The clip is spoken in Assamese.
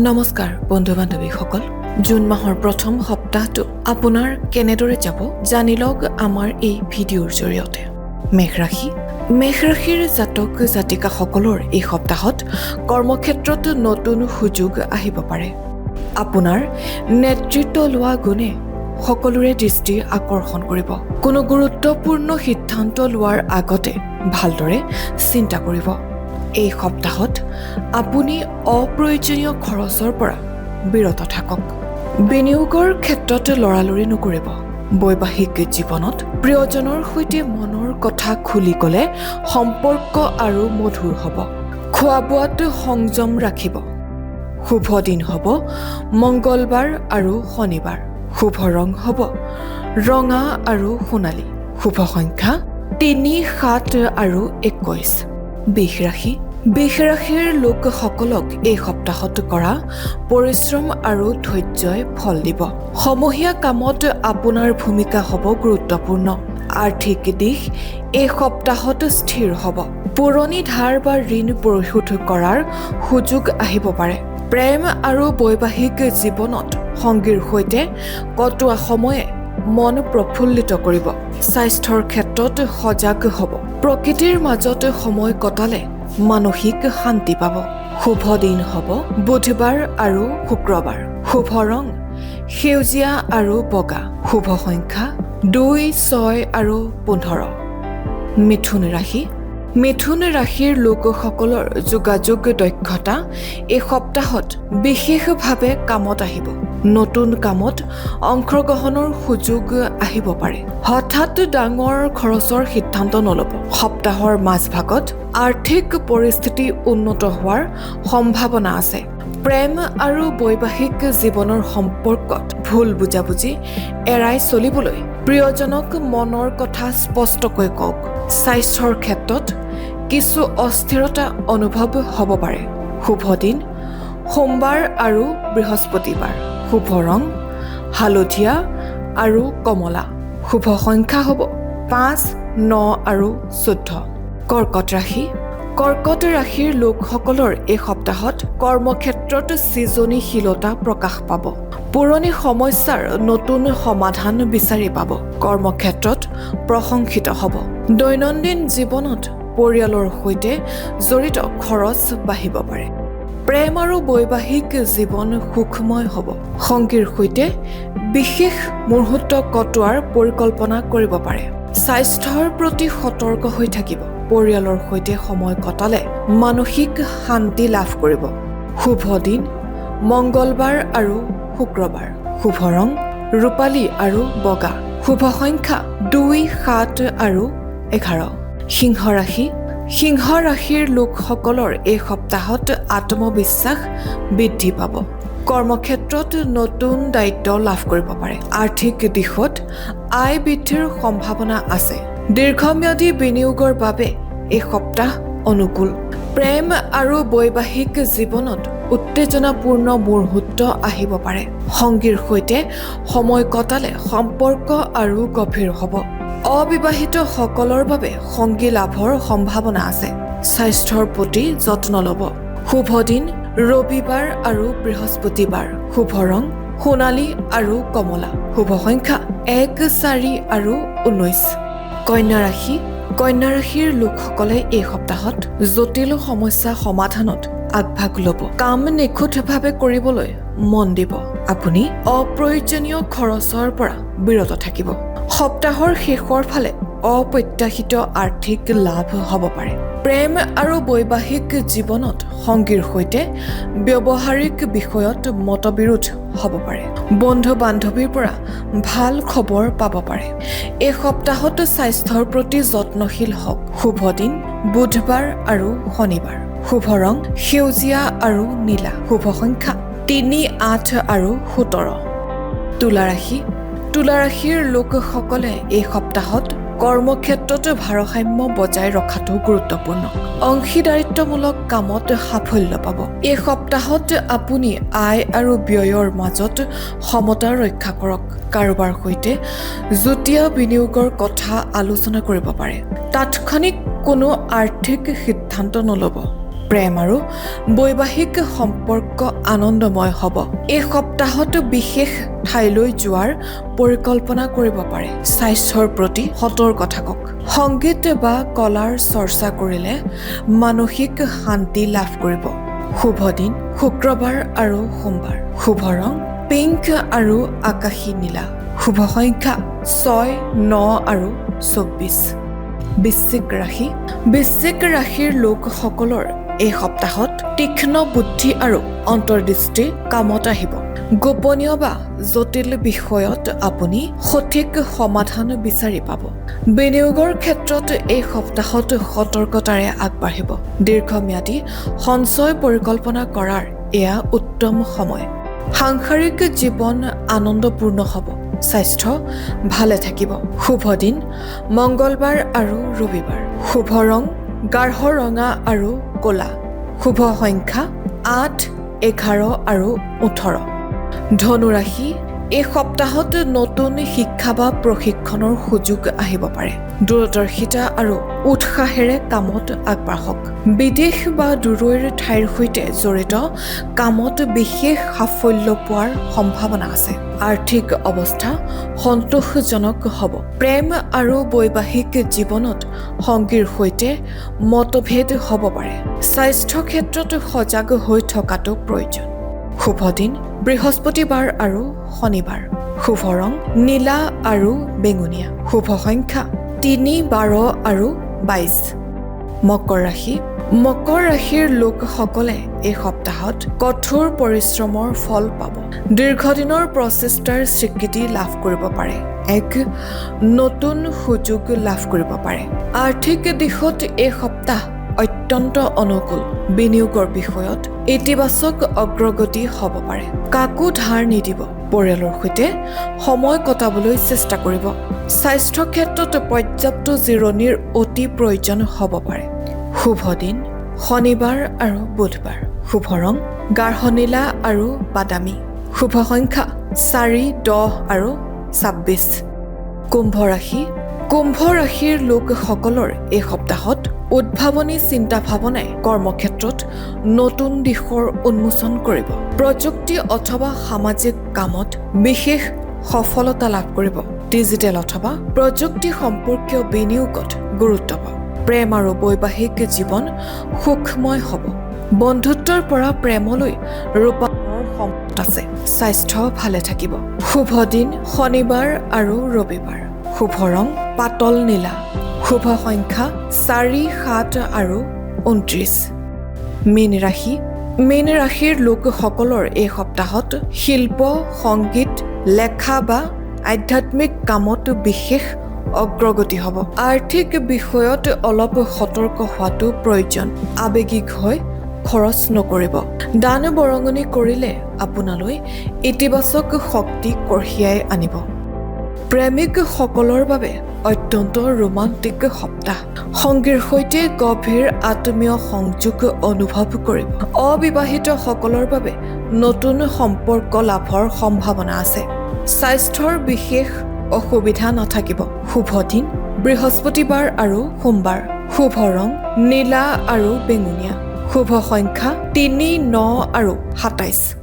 নমস্কাৰ বন্ধু বান্ধৱীসকল, জুন মাহৰ প্ৰথম সপ্তাহটো আপোনাৰ কেনেদৰে যাব জানি লওক আমাৰ এই ভিডিঅ'ৰ জৰিয়তে। মেষ ৰাশি। মেষ ৰাশিৰ জাতক জাতিকাসকলৰ এই সপ্তাহত কৰ্মক্ষেত্ৰত নতুন সুযোগ আহিব পাৰে। আপোনাৰ নেতৃত্ব লোৱা গুণে সকলোৰে দৃষ্টি আকৰ্ষণ কৰিব। কোনো গুৰুত্বপূৰ্ণ সিদ্ধান্ত লোৱাৰ আগতে ভালদৰে চিন্তা কৰিব। এই সপ্তাহত আপুনি অপ্ৰয়োজনীয় খৰচৰ পৰা বিৰত থাকক। বিনিয়োগৰ ক্ষেত্ৰত লৰালৰি নকৰিব। বৈবাহিক জীৱনত প্ৰিয়জনৰ সৈতে মনৰ কথা খুলি ক'লে সম্পৰ্ক আৰু মধুৰ হ'ব। খোৱা বোৱাত সংযম ৰাখিব। শুভ দিন হ'ব মংগলবাৰ আৰু শনিবাৰ। শুভ ৰং হ'ব ৰঙা আৰু সোণালী। শুভ সংখ্যা 3, 7 আৰু 21। বৃষ ৰাশি। বৃষ ৰাশিৰ লোকসকলক এই সপ্তাহত কৰা পৰিশ্ৰম আৰু ধৈৰ্যই ফল দিব। সমূহীয়া কামত আপোনাৰ ভূমিকা হ'ব গুৰুত্বপূৰ্ণ। আৰ্থিক দিশ এই সপ্তাহত স্থিৰ হ'ব। পুৰণি ধাৰ বা ঋণ পৰিশোধ কৰাৰ সুযোগ আহিব পাৰে। প্ৰেম আৰু বৈবাহিক জীৱনত সংগীৰ সৈতে কটোৱা সময়ে মন প্ৰফুল্লিত কৰিব। স্বাস্থ্যৰ ক্ষেত্ৰত সজাগ হ'ব। প্ৰকৃতিৰ মাজত সময় কটালে মানসিক শান্তি পাব। শুভ দিন হ'ব বুধবাৰ আৰু শুক্ৰবাৰ। শুভ ৰং সেউজীয়া আৰু বগা। শুভ সংখ্যা 2, 6 আৰু 15। মিথুন ৰাশি। মিথুন ৰাশিৰ লোকসকলৰ যোগাযোগ দক্ষতা এই সপ্তাহত বিশেষভাৱে কামত আহিব। নতুন কামত অংশগ্ৰহণৰ সুযোগ আহিব পাৰে। হঠাৎ ডাঙৰ খৰচৰ সিদ্ধান্ত নল'ব। সপ্তাহৰ মাজভাগত আৰ্থিক পৰিস্থিতি উন্নত হোৱাৰ সম্ভাৱনা আছে। প্ৰেম আৰু বৈবাহিক জীৱনৰ সম্পৰ্কত ভুল বুজাবুজি এৰাই চলিবলৈ প্ৰিয়জনক মনৰ কথা স্পষ্টকৈ কওক। স্বাস্থ্যৰ ক্ষেত্ৰত কিছু অস্থিৰতা অনুভৱ হ'ব পাৰে। শুভ দিন সোমবাৰ আৰু বৃহস্পতিবাৰ। শুভ ৰং হালধীয়া আৰু কমলা। শুভ সংখ্যা হ'ব 5, 9 আৰু 14। কৰ্কট ৰাশি। কৰ্কট ৰাশিৰ লোকসকলৰ এই সপ্তাহত কৰ্মক্ষেত্ৰত সৃজনীশীলতা প্ৰকাশ পাব। পুৰণি সমস্যাৰ নতুন সমাধান বিচাৰি পাব। কৰ্মক্ষেত্ৰত প্ৰশংসিত হ'ব। দৈনন্দিন জীৱনত পৰিয়ালৰ সৈতে জড়িত খৰচ বাঢ়িব পাৰে। প্ৰেম আৰু বৈবাহিক জীৱন সুখময় হ'ব। সংগীৰ সৈতে বিশেষ মুহূৰ্ত কটোৱাৰ পৰিকল্পনা কৰিব পাৰে। স্বাস্থ্যৰ প্ৰতি সতৰ্ক হৈ থাকিব। পৰিয়ালৰ সৈতে সময় কটালে মানসিক শান্তি লাভ কৰিব। শুভ দিন মংগলবাৰ আৰু শুক্ৰবাৰ। শুভ ৰং ৰূপালী আৰু বগা। শুভ সংখ্যা 2, 7 আৰু 11। সিংহ ৰাশি। সিংহ ৰাশিৰ লোকসকলৰ এই সপ্তাহত আত্মবিশ্বাস বৃদ্ধি পাব। কৰ্মক্ষেত্ৰত নতুন দায়িত্ব লাভ কৰিব পাৰে। আৰ্থিক দিশত আয় বৃদ্ধিৰ সম্ভাৱনা আছে। দীৰ্ঘম্যাদী বিনিয়োগৰ বাবে এই সপ্তাহ অনুকূল। প্ৰেম আৰু বৈবাহিক জীৱনত উত্তেজনাপূৰ্ণ মুহূৰ্ত আহিব পাৰে। সংগীৰ সৈতে সময় কটালে সম্পৰ্ক আৰু গভীৰ হ'ব। অবিবাহিতসকলৰ বাবে সংগী লাভৰ সম্ভাৱনা আছে। স্বাস্থ্যৰ প্ৰতি যত্ন ল'ব। শুভ দিন ৰবিবাৰ আৰু বৃহস্পতিবাৰ। শুভ ৰং সোণালী আৰু কমলা। শুভ সংখ্যা 1, 4 আৰু 19। কন্যা ৰাশি। কন্যা ৰাশিৰ লোকসকলে এই সপ্তাহত জটিল সমস্যা সমাধানত আগভাগ ল'ব। কাম নিখুঁতভাৱে কৰিবলৈ মন দিব। আপুনি অপ্ৰয়োজনীয় খৰচৰ পৰা বিৰত থাকিব। সপ্তাহৰ শেষৰ ফালে অপ্ৰত্যাশিত আৰ্থিক লাভ হ'ব পাৰে। প্ৰেম আৰু বৈবাহিক জীৱনত সংগীৰ সৈতে ব্যৱহাৰিক বিষয়ত মতবিৰোধ হ'ব পাৰে। বন্ধু বান্ধৱীৰ পৰা ভাল খবৰ পাব পাৰে। এই সপ্তাহত স্বাস্থ্যৰ প্ৰতি যত্নশীল হওক। শুভ দিন বুধবাৰ আৰু শনিবাৰ। শুভ ৰং সেউজীয়া আৰু নীলা। শুভ সংখ্যা 3, 8 আৰু 17। তুলা ৰাশি। তুলা ৰাশিৰ লোকসকলে এই সপ্তাহত কৰ্মক্ষেত্ৰত ভাৰসাম্য বজাই ৰখাটো গুৰুত্বপূৰ্ণ। অংশীদাৰিত্বমূলক কামত সাফল্য পাব। এই সপ্তাহত আপুনি আয় আৰু ব্যয়ৰ মাজত সমতা ৰক্ষা কৰক। কাৰোবাৰ সৈতে যুটীয়া বিনিয়োগৰ কথা আলোচনা কৰিব পাৰে। তাৎক্ষণিক কোনো আৰ্থিক সিদ্ধান্ত নল'ব। প্ৰেম আৰু বৈবাহিক সম্পৰ্ক আনন্দময় হ'ব। এই সপ্তাহত বিশেষ ঠাইলৈ যোৱাৰ পৰিকল্পনা কৰিব পাৰে। স্বাস্থ্যৰ প্ৰতি সতৰ্ক থাকক। সংগীত বা কলাৰ চৰ্চা কৰিলে মানসিক শান্তি লাভ কৰিব। শুভ দিন শুক্ৰবাৰ আৰু সোমবাৰ। শুভ ৰং পিংক আৰু আকাশী নীলা। শুভ সংখ্যা 6, 9 আৰু 24। বৃশ্চিক ৰাশি। বৃশ্চিক ৰাশিৰ লোকসকলৰ এই সপ্তাহত তীক্ষ্ণ বুদ্ধি আৰু অন্তৰ্দৃষ্টি কামত আহিব। গোপনীয় বা জটিল বিষয়ত আপুনি সঠিক সমাধান বিচাৰি পাব। বিনিয়োগৰ ক্ষেত্ৰত এই সপ্তাহত সতৰ্কতাৰে আগবাঢ়িব। দীৰ্ঘম্যাদী সঞ্চয় পৰিকল্পনা কৰাৰ এয়া উত্তম সময়। সাংসাৰিক জীৱন আনন্দপূৰ্ণ হ'ব। স্বাস্থ্য ভালে থাকিব। শুভ দিন মংগলবাৰ আৰু ৰবিবাৰ। শুভ ৰং গাঢ় ৰঙা আৰু ক'লা। শুভ সংখ্যা 8, 11 আৰু 18। ধনুৰাশি। এই সপ্তাহত নতুন শিক্ষা বা প্ৰশিক্ষণৰ সুযোগ আহিব পাৰে। দূৰদৰ্শিতা আৰু উৎসাহেৰে কামত আগবাঢ়ক। বিদেশ বা দূৰৈৰ ঠাইৰ সৈতে জড়িত কামত বিশেষ সাফল্য পোৱাৰ সম্ভাৱনা আছে। আৰ্থিক অৱস্থা সন্তোষজনক হ'ব। প্ৰেম আৰু বৈবাহিক জীৱনত সংগীৰ সৈতে মতভেদ হ'ব পাৰে। স্বাস্থ্য ক্ষেত্ৰত সজাগ হৈ থকাটো প্ৰয়োজন। শুভ দিন বৃহস্পতিবাৰ আৰু শনিবাৰ। শুভ ৰং নীলা আৰু বেঙুনীয়া। শুভ সংখ্যা 3, 12 আৰু 22। মকৰ ৰাশি। মকৰ ৰাশিৰ লোকসকলে এই সপ্তাহত কঠোৰ পৰিশ্ৰমৰ ফল পাব। দীৰ্ঘদিনৰ প্ৰচেষ্টাৰ স্বীকৃতি লাভ কৰিব পাৰে। এক নতুন সুযোগ লাভ কৰিব পাৰে। আৰ্থিক দিশত এই সপ্তাহ অত্যন্ত অনুকূল। বিনিয়োগৰ বিষয়ত ইতিবাচক অগ্ৰগতি হ'ব পাৰে। কাকো ধাৰ নিদিব। পৰিয়ালৰ সৈতে সময় কটাবলৈ চেষ্টা কৰিব। স্বাস্থ্য ক্ষেত্ৰত পৰ্যাপ্ত জিৰণিৰ অতি প্ৰয়োজন হ'ব পাৰে। শুভ দিন শনিবাৰ আৰু বুধবাৰ। শুভ ৰং গাঢ় নীলা আৰু বাদামী। শুভ সংখ্যা 4, 10 আৰু 26। কুম্ভ ৰাশি। কুম্ভ ৰাশিৰ লোকসকলৰ এই সপ্তাহত উদ্ভাৱনী চিন্তা ভাৱনাই কৰ্মক্ষেত্ৰত নতুন দিশৰ উন্মোচন কৰিব। প্ৰযুক্তি অথবা সামাজিক কামত বিশেষ সফলতা লাভ কৰিব। ডিজিটেল অথবা প্ৰযুক্তি সম্পৰ্কীয় বিনিয়োগত গুৰুত্ব পাব। প্ৰেম আৰু বৈবাহিক জীৱন সুখময় হ'ব। বন্ধুত্বৰ পৰা প্ৰেমলৈ ৰূপান্তৰৰ সম্ভাৱনা আছে। স্বাস্থ্য ভালে থাকিব। শুভ দিন শনিবাৰ আৰু ৰবিবাৰ। শুভ ৰং পাতল নীলা। শুভ সংখ্যা 4, 7 আৰু 29। মীন ৰাশি। মীন ৰাশিৰ লোকসকলৰ এই সপ্তাহত শিল্প, সংগীত, লেখা বা আধ্যাত্মিক কামত বিশেষ অগ্ৰগতি হ'ব। আৰ্থিক বিষয়ত অলপ সতৰ্ক হোৱাটো প্ৰয়োজন। আৱেগিক হৈ খৰচ নকৰিব। দান বৰঙণি কৰিলে আপোনালৈ ইতিবাচক শক্তি কঢ়িয়াই আনিব। প্ৰেমিকসকলৰ বাবে অত্যন্ত ৰোমান্টিক সপ্তাহ। সংগীৰ সৈতে গভীৰ আত্মীয় সংযোগ অনুভৱ কৰিব। অবিবাহিতসকলৰ বাবে নতুন সম্পৰ্ক লাভৰ সম্ভাৱনা আছে। স্বাস্থ্যৰ বিশেষ অসুবিধা নাথাকিব। শুভ দিন বৃহস্পতিবাৰ আৰু সোমবাৰ। শুভ ৰং নীলা আৰু বেঙুনীয়া। শুভ সংখ্যা 3, 9 আৰু 27।